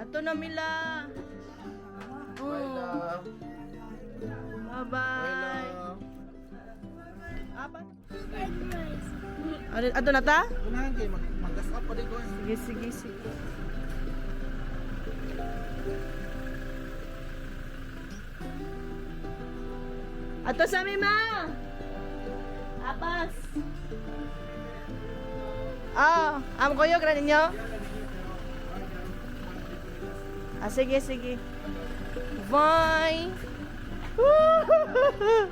Ato na mila. Bye, Oh. love. Bye-bye. Love. Apat. Egg rice. Ato na ta? Unahan kayo, mag-gas up pa din ko. Sige, sige, sige. Ato sa mi, ma! Apas! Ah, am kuyog ra ninyo? Ah, sige, sige. Bye! Bye-bye!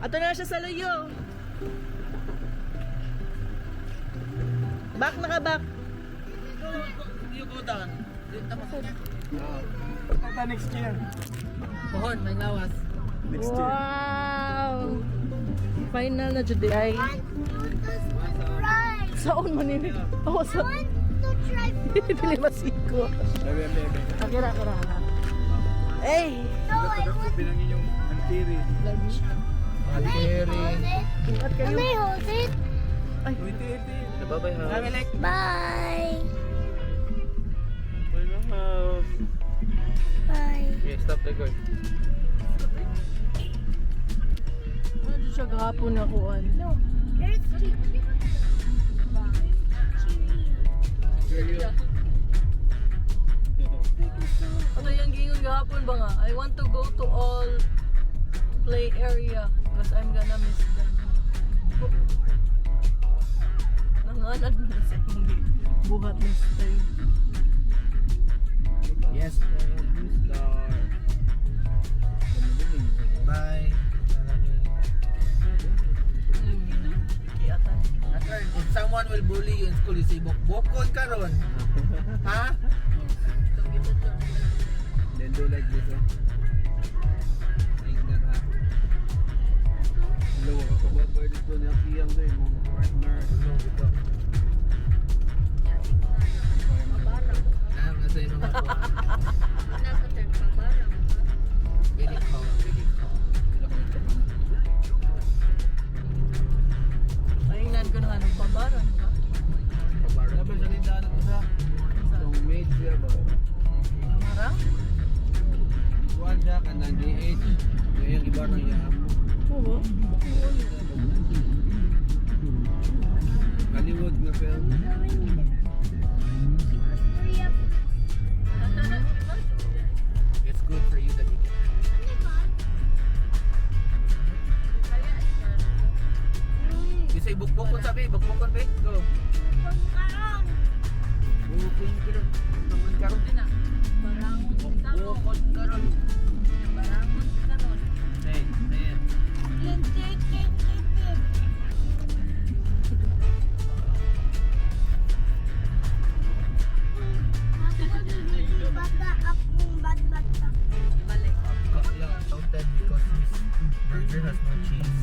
Ato na siya sa luyo. Back na ka, back. You go down. Tata next year. Pohon, may lawas. Next year. Wow! Final na jud ay. Want to try. Saon man nini? Oh, sa Want to try food. dili masiko. Bebe, bebe. Akira, akira. Hey! No, I want. Binangin yung antiri. Lagi. Can I hold it? Ingat Can kayo. I hold it? Ay, Bye-bye, ha. Bye. Bye, love. Bye. Okay, stop record. Ano jud siya gahapon na kuan? No. There's cheese. Cheerio. Ano yung gingon gahapon ba nga? I want to go to all play area because I'm gonna miss them. Nanganad mo sa hindi buhat last time. Yes, new star. Bye. Kiatan. If someone will bully you in school, you say, "Bukbukon karon." Ha? Then do like this, oh. Like that, ha? Hello, kakabot ko dito ni Akiyang doy, mga partner. Hello, dito. Ah, nasa yung mga kuha. Very calm, very calm. Ay, ko na nga nagbabaran ba? Laban sa lindahan na to sa. Itong mate siya ba? Marang? Kuan siya, kanang DH. Yung iba nang iyam. Oo. Hollywood nga film. Korea. It's good for you that you can Ano ba? You say, "Bukbukon," sabi, "Bukbukon, be. Go." Pagkaon. Bukon karon. Bukon karon. Bukbukon karon. Say, say it. Lintik, tik, tik, tik. Bata akong bad bata. Counted because his burger has no cheese.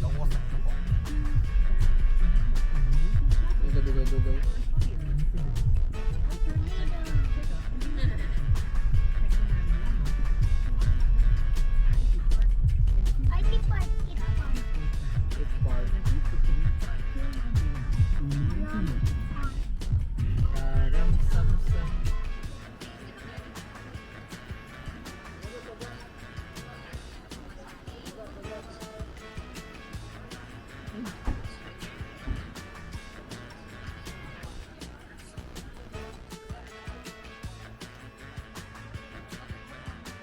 Lawas ang tuko. Dugay, dugay, dugay. I think park, it park. It's part. Taram sam sam.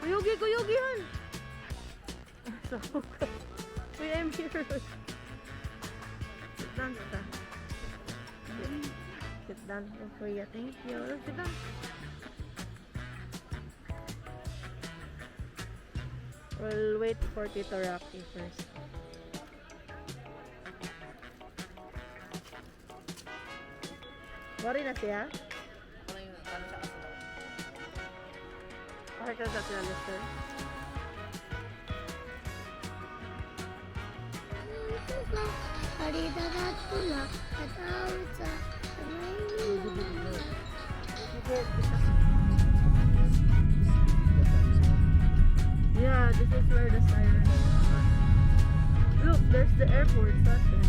Kuyugi, kuyugi han! So, wait, I'm here. Sit down, sit down. Sit down, Kuya. Thank you. Sit down. We'll wait for Tito Rocky first. Worry na siya? Okay ka sa siya, Lester? Haridaratula katawsa. Yeah, this is where the siren is. Look, there's the airport, Saturn.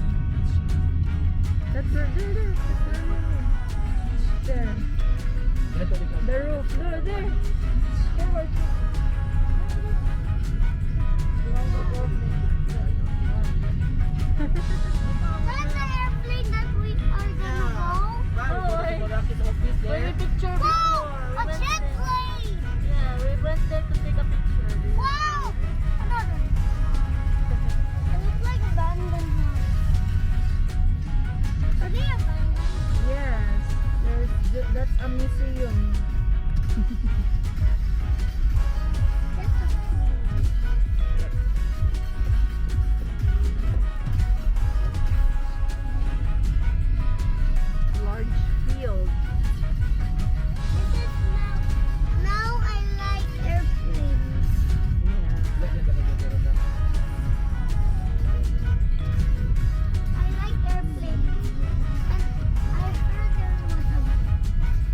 That's where, there, there. That's where we are. There. The roof. There, there. There, where- That's the airplane that we are gonna go. Oh, wait. Office Where we there. picture Wow! before. We A went jet there. plane! Yeah, we went there to take a picture. Wow! Another. It looks like abandoned house. Are they abandoned? Yes, that's a museum. That's a plane. Large field. This is now. Now I like airplanes. Yeah. I like airplanes. And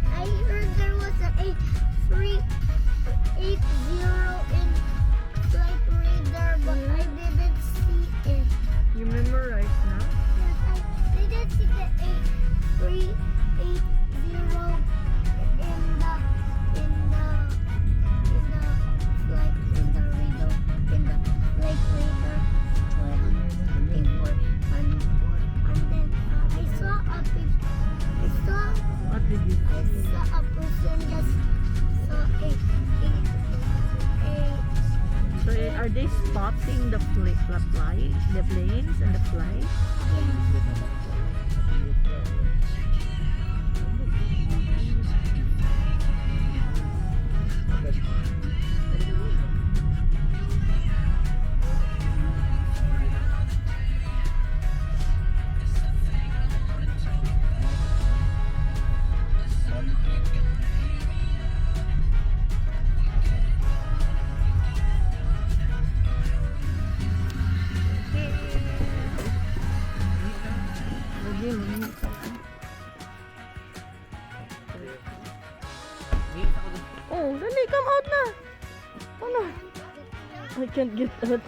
I heard there was a 8380 in flight radar, but I didn't see it. You memorize now? Yes, I didn't see the 8380 in the flight in the radar in the flight radar when before and then I saw a pic I saw What did you I saw a person just saw a So are they spotting the planes and the flight? Yeah. Lagi, mangi. Oh, dali, come out na. Ano? I can't get out.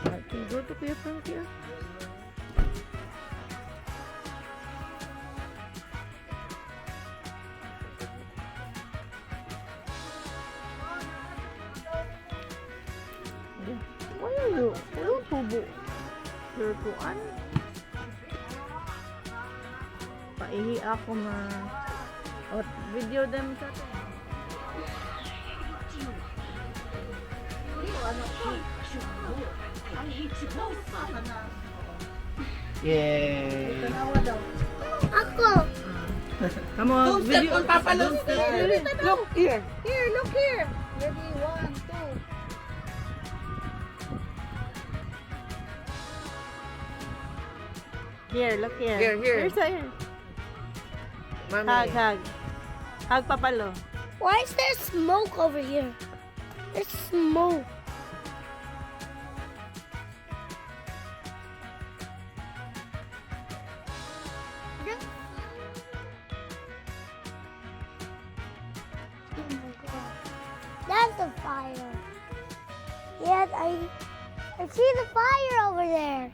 Okay, go to Kuya Frankie, ah. Yeah. Why are you? Why tubo? Your kuan? Paihi ako ma. O, video them sa to. Yay! Tanawa daw. Ako. Come on, Don't step video. on Papa Don't Lunster. step. Look here. Here, look here. Ready, one, two. Here, look here. Here, here. Here, sir. Mami. Hug, hug. Hug, Papalo. Why is there smoke over here? There's smoke. Oh my God. That's a fire. Yes, I see the fire over there.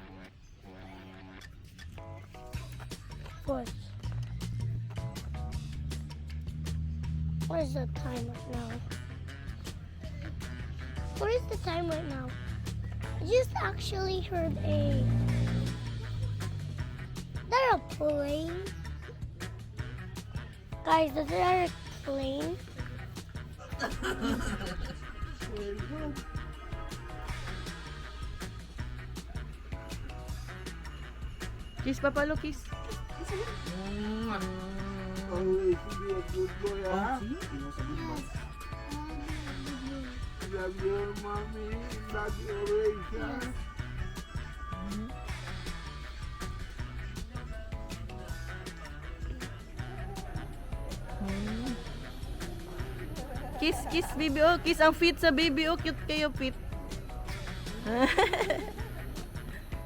Of course. What is the time right now? What is the time right now? I just actually heard a. Is there a plane? Guys, is there a plane? Kiss, Papalo, kiss. Always be a good boy, huh? Yes. Love your mommy, love your always, huh? Kiss, kiss, baby. Oh, kiss ang feet sa baby. Oh, cute kayo, feet.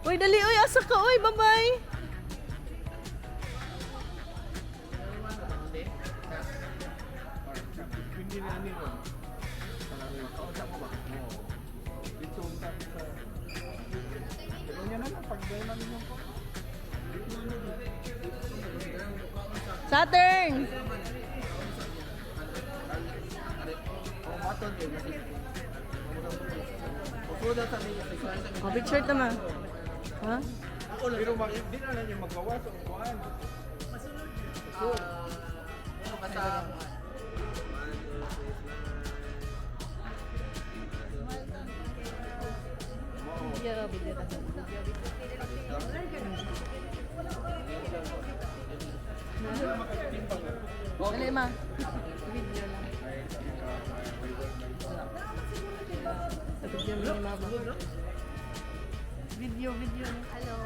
Uy, dali, uy, asa ka, uy, bye-bye. Hindi na ani ron. Kaunsa mo ba? Oo. Dito unta sa. Pero niya na lang pag namin yung ko. Saturn! Oh, maton yun. Usulod sa mi. Oh, picture tama. Ha? Pero di na lang yung magawa sa kuan. Kasama. Video, video ta. Dali ma. Video lang. Sa video mo ni mama. Video, video. Hello.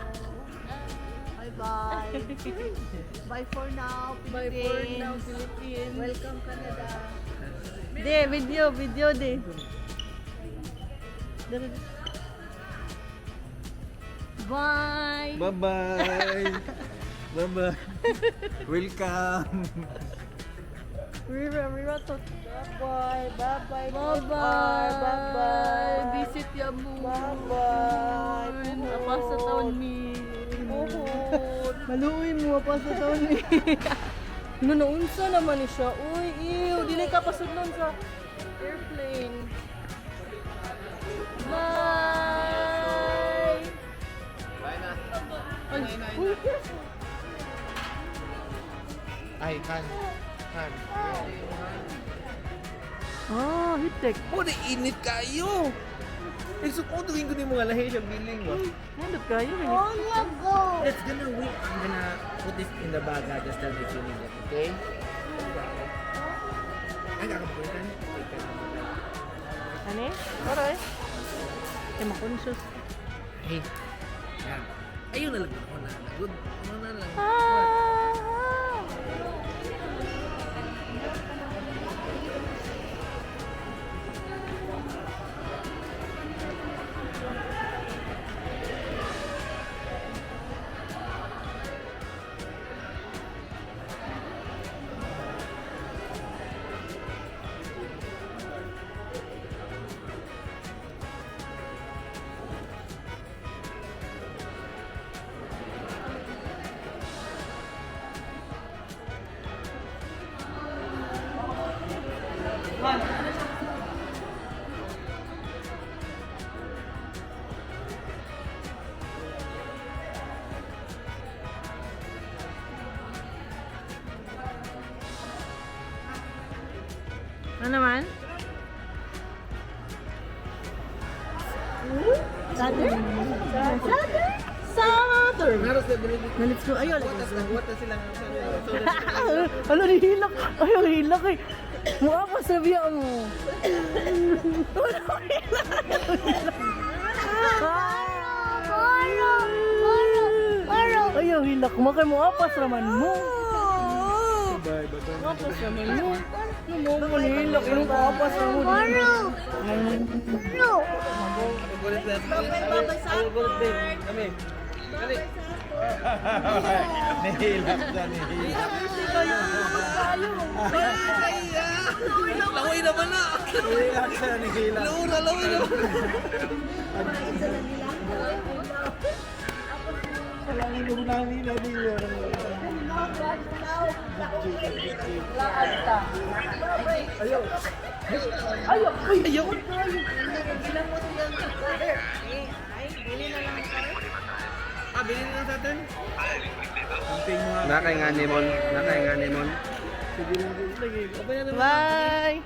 Bye-bye. Bye for now, Bye for now, Philippines. Welcome, Canada. De, video, video de. Dali. Bye! Bye-bye. Bye-bye. Welcome. Rira, rira to. Bye-bye. Bye-bye. Bye-bye. Bye-bye. Visit ya mo. Bye-bye. Apa sa taon mi. Puhon. Maluoy mo apa sa taon mi. No, naunsa naman ni siya. Uy, ew, dili ka pasudlon sa airplane. Bye. Bye na. Ay, uy, Ay, kan. Kan. Ah, hitek. Mo na init kayo. Nagsukutuin ko ni mga lahi siya biling ba? Nandot kayo. eh. Wanna go. Let's gonna wait. I'm gonna put this in the bag. Ah. Just tell me if you need it, okay? Ay, kakabulitan. Ani? Oray. Kay ma-conscious. Hey. Yan. Ayun na lang ako na. Good. Ano na lang. Ah! Ano naman? Saturn? Saturn? Saturn! Naros na dili. Na, let's go. Ayun. Tapos nagwat na sila. So, Ano, nihilak. Ay, ang hilak eh. Mukha pa sa biya mo. Wala, hilak. Moro, moro, moro. Ay, ang hilak mo. Kay mukha pa sa raman mo. Bye, bye. Mukha pa sa raman mo. Ano mo, nihilak. Ano mukha pa sa mo. Moro. Moro. Gulit na. Gulit babe. Kami. Kami. Nihilak siya, nihilak. Laway naman na. Nihilak siya, nihilak. Laura, laway naman. Wala nang gumunani na din. Ayaw. Uy, ayaw. Ah, bilhin na lang sa atin. Nakay nga nemon, nakay nga nemon. Bye!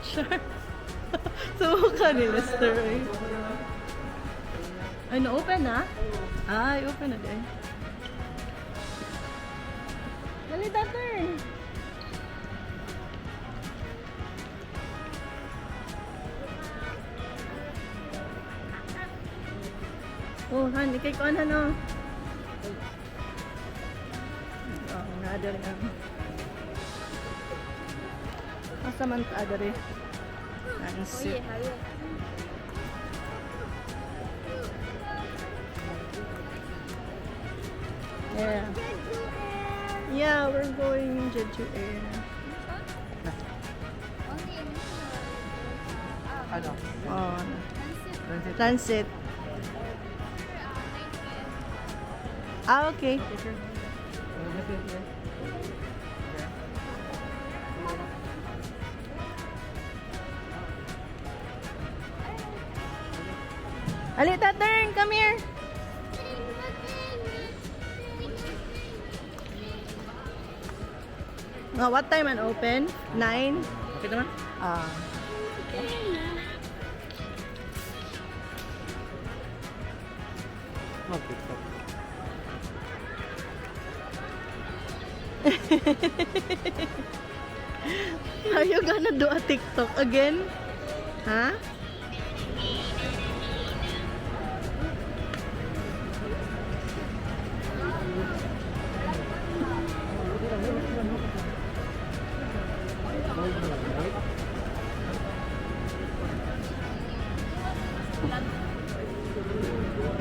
Sure. Subukan ni Lester eh. Ay, na-open na? Ay, open na din. Dali, Tater! Oh, han, ikay ko ano, no? Oh, nga dali ang. Asa man ka dali? Nancy. Yeah. Jeju Air. Yeah, we're going Jeju Air. Ano? Oh, Transit. transit. Ah, okay. Okay, sure. Just wait here. Okay. Alita, turn! Come here! Oh, what time and open? 9? Okay naman? Ah. Mag-TikTok. Are you gonna do a TikTok again? Huh?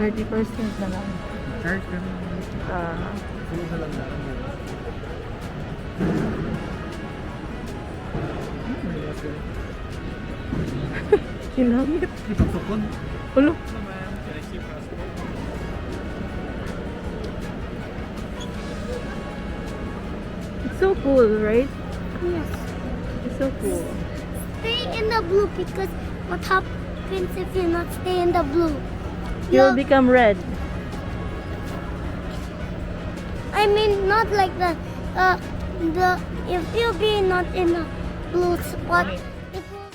30% na lang. Charge ka. Ah. Sunod na lang na. Hinamit. Ipagtukod. Ulo. Can I see your passport? It's so cool, right? Yes. It's so cool. Stay in the blue because what happens if you not stay in the blue? You'll become red. I mean, not like the if you be not in a blue spot, it will.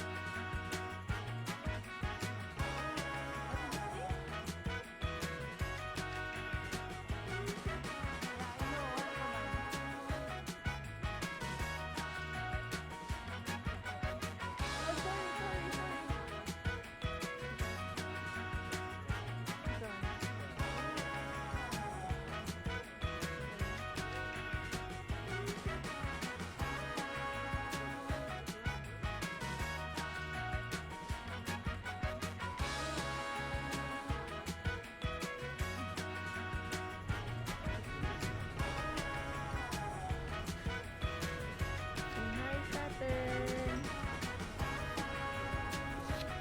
Hi, Saturn.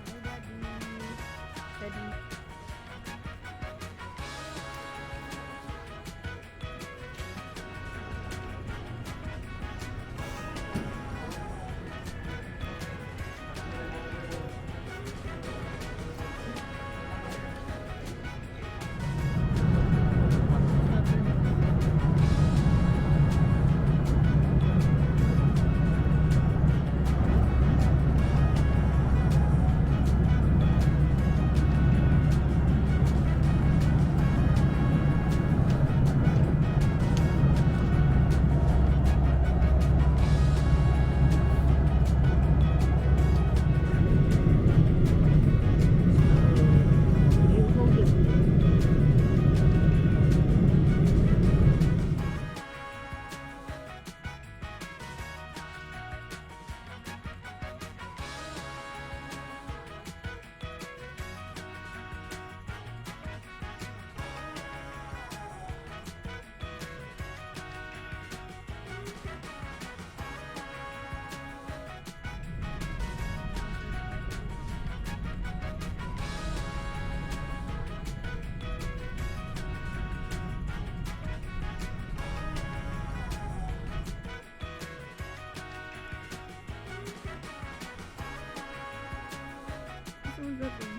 Hi, Daddy. Daddy. What's that?